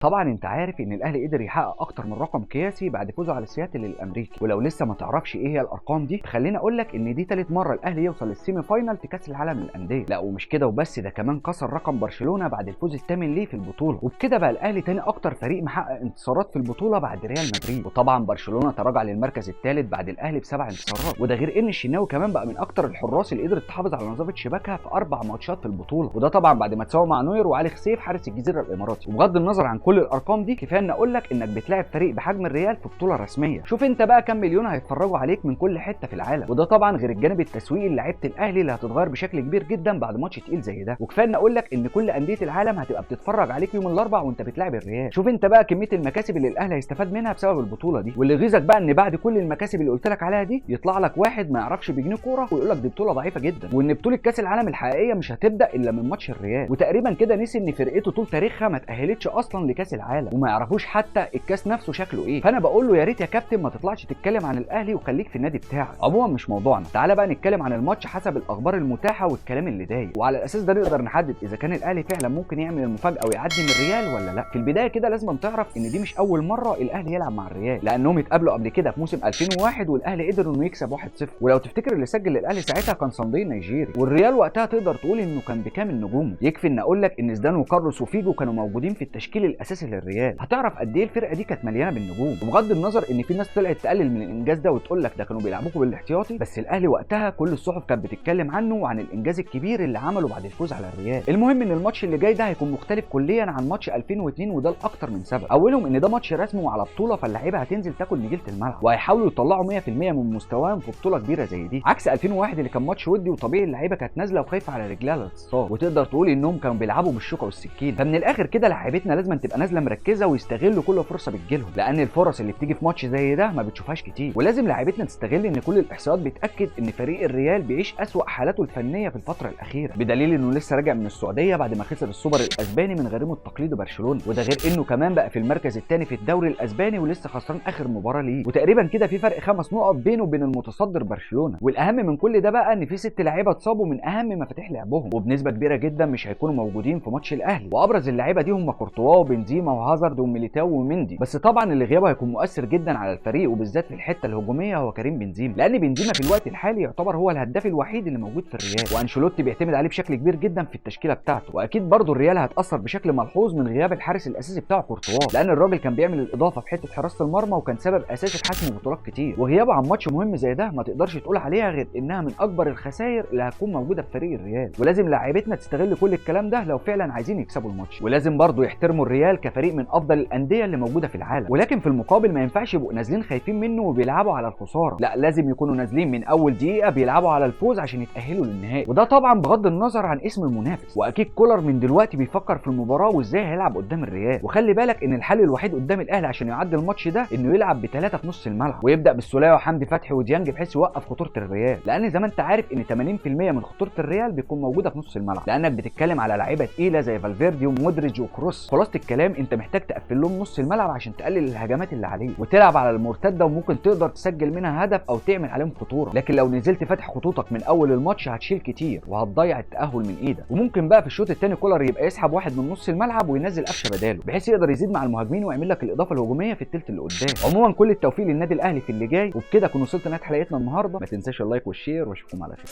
طبعا انت عارف ان الاهلي قدر يحقق اكتر من رقم قياسي بعد فوزه على سياتل الامريكي، ولو لسه ما تعرفش ايه هي الارقام دي خليني اقول لك ان دي ثالث مرة الاهلي يوصل لل semi final في كاس العالم للاندية. لا ومش كده وبس، ده كمان كسر رقم برشلونة بعد الفوز الثامن ليه في البطولة، وبكده بقى الاهلي ثاني اكتر فريق محقق انتصارات في البطولة بعد ريال مدريد. وطبعا برشلونة تراجع للمركز الثالث بعد الاهلي ب7 انتصارات، وده غير ان الشناوي كمان بقى من اكتر الحراس اللي قدرت تحافظ على نظافة شباكها في 4 ماتشات في البطولة، وده طبعا بعد ما تساوى مع نوير وعلي خسيف حارس الجزيرة الاماراتي. وبغض النظر عن كل الارقام دي، كفاية ان اقول لك انك بتلاعب فريق بحجم الريال في بطوله رسمية. شوف انت بقى كم مليون هيتفرجوا عليك من كل حتة في العالم، وده طبعا غير الجانب التسويقي للاعيبه الاهلي اللي هتتغير بشكل كبير جدا بعد ماتش تقيل زي ده. وكفاية ان اقول لك ان كل اندية العالم هتبقى بتتفرج عليك يوم الاربعاء وانت بتلاعب الريال. شوف انت بقى كمية المكاسب اللي الاهلي هيستفاد منها بسبب البطولة دي. واللي يغيظك بقى ان بعد كل المكاسب اللي قلت لك عليها دي يطلع لك واحد ما يعرفش بجنيه كورة ويقول لك دي بطوله ضعيفة جدا، وان بطوله كاس العالم الحقيقية مش هتبدا الا من ماتش الريال. وتقريبا كده نسي ان فرقته طول تاريخها ما تاهلتش اصلا لكاس العالم وما يعرفوش حتى الكاس نفسه شكله ايه. فانا بقول له يا ريت يا كابتن ما تطلعش تتكلم عن الاهلي وخليك في النادي بتاعك. عموما مش موضوعنا، تعالى بقى نتكلم عن الماتش حسب الاخبار المتاحة والكلام اللي داير، وعلى الاساس ده نقدر نحدد اذا كان الاهلي فعلا ممكن يعمل المفاجاة ويعدي من الريال ولا لا. في البداية كده لازم تعرف ان دي مش اول مرة الاهلي يلعب مع الريال، لانهم اتقابلوا قبل كده في موسم 2001 والاهلي قدر انه يكسب 1-0. ولو تفتكر اللي سجل للاهلي ساعتها كان صندوق نيجيري، والريال وقتها تقدر تقول انه كان بكامل نجومه. يكفي ان اقول لك ان زيدان وكارلوس وفيجو كانوا موجودين في التشكيل الاساسي للريال. هتعرف قد ايه الفرقة دي كانت مليانة بالنجوم. وبغض النظر ان في ناس طلعت تقلل من الانجاز ده وتقول لك ده كانوا بيلعبوكوا بالاحتياطي، بس الاهلي وقتها كل الصحف كانت بتتكلم عنه وعن الانجاز الكبير اللي عمله بعد الفوز على الريال. المهم ان الماتش اللي جاي ده هيكون مختلف كليا عن ماتش 2002، وده لاكتر من سبب. اولهم ان ده ماتش رسمي وعلى بطوله، فاللعيبه هتنزل تاكل نجيله الملعب وهيحاولوا يطلعوا 100% من مستواهم في بطوله كبيرة زي دي، عكس 2001 اللي كان ماتش ودي وطبيعي اللعيبة كانت نازله وخايفة على رجلها لا تتصاب، وتقدر تقول انهم كانوا بيلعبوا بالشوكة والسكينة. فمن الاخر كده لعيبتنا لازم تبقى نازله مركزه ويستغلوا كل فرصة بتجيلهم، لان الفرص اللي بتيجي في ماتش زي ده ما بتشوفهاش كتير. ولازم لعيبتنا تستغل ان كل الاحصائيات بتاكد ان فريق الريال بيعيش اسوأ حالاته الفنية في الفترة الاخيرة، بدليل انه لسه راجع من السعودية بعد ما خسر السوبر الاسباني من غريمه التقليدي برشلونة، وده غير انه كمان بقى في المركز الثاني في الدوري الاسباني ولسه خسران اخر مباراة ليه، وتقريبا كده في فرق 5 نقط بينه وبين المتصدر برشلونة. والاهم من كل ده بقى ان في 6 لعيبة اتصابوا من اهم مفاتيح لعبهم، وبنسبة كبيرة جدا مش هيكونوا موجودين في ماتش الاهلي. وابرز اللعيبة دي هم كورتوا وبنزيما وهازارد وميليتاو ومندي، بس طبعا اللي غيابه هيكون مؤثر جدا على الفريق وبالذات في الحتة الهجومية هو كريم بنزيما، لان بنزيما في الوقت الحالي يعتبر هو الهداف الوحيد اللي موجود في الريال، وانشيلوتي بيعتمد عليه بشكل كبير جدا في التشكيلة بتاعته. واكيد برضه الريال هتاثر بشكل ملحوظ من غياب الحارس الاساسي بتاعه كورتوا، لان الراجل كان بيعمل الاضافة في حتة حراسة المرمى وكان سبب اساسي في حسم بطولات كتير. وغيابه عن ماتش مهم زي ده ما تقدرش تقول عليها غير انها من اكبر الخسائر اللي هتكون موجودة في فريق الريال، ولازم لاعيبتنا تستغل كل الكلام ده لو فعلا عايزين يكسبوا الماتش. ولازم برضه يحترموا الريال كفريق من افضل الاندية اللي موجودة في العالم، ولكن في المقابل ما ينفعش يبقوا نازلين خايفين منه وبيلعبوا على الخسارة، لا لازم يكونوا نازلين من اول دقيقة بيلعبوا على الفوز عشان يتاهلوا للنهائي، وده طبعا بغض النظر عن اسم المنافس. واكيد كولر من دلوقتي بيفكر في المباراة وازاي هيلعب قدام الريال. وخلي بالك ان الحل الوحيد قدام الاهلي عشان يعدي الماتش ده انه يلعب ب3 في نص الملعب، ويبدا بالسوليه وحمدي فتحي وديانج بحيث يوقف خطورة الريال، لان زي ما انت عارف ان 80% من خطورة الريال بيكون موجودة في نص الملعب، لانك بتتكلم على لعيبة تقيلة زي فالفيردي ومودريتش وكروس. خلاصه الكلام انت محتاج تقفل لهم نص الملعب عشان تقلل الهجمات اللي عليه وتلعب على المرتدة، وممكن تقدر تسجل منها هدف او تعمل عليهم خطورة. لكن لو نزلت فاتح خطوطك من اول الماتش هتشيل كتير وهتضيع التاهل من ايدك. وممكن بقى في الشوط الثاني كولر يبقى يسحب واحد من نص الملعب وينزل قفشه بداله، بحيث يقدر يزيد مع المهاجمين ويعمل لك الاضافة الهجومية في الثلث اللي قدام. عموما كل التوفيق للنادي الاهلي في اللي جاي، وبكده كنا وصلت لنهاية حلقتنا النهارده. ما تنساش ال like وال share، واشوفكم على خير.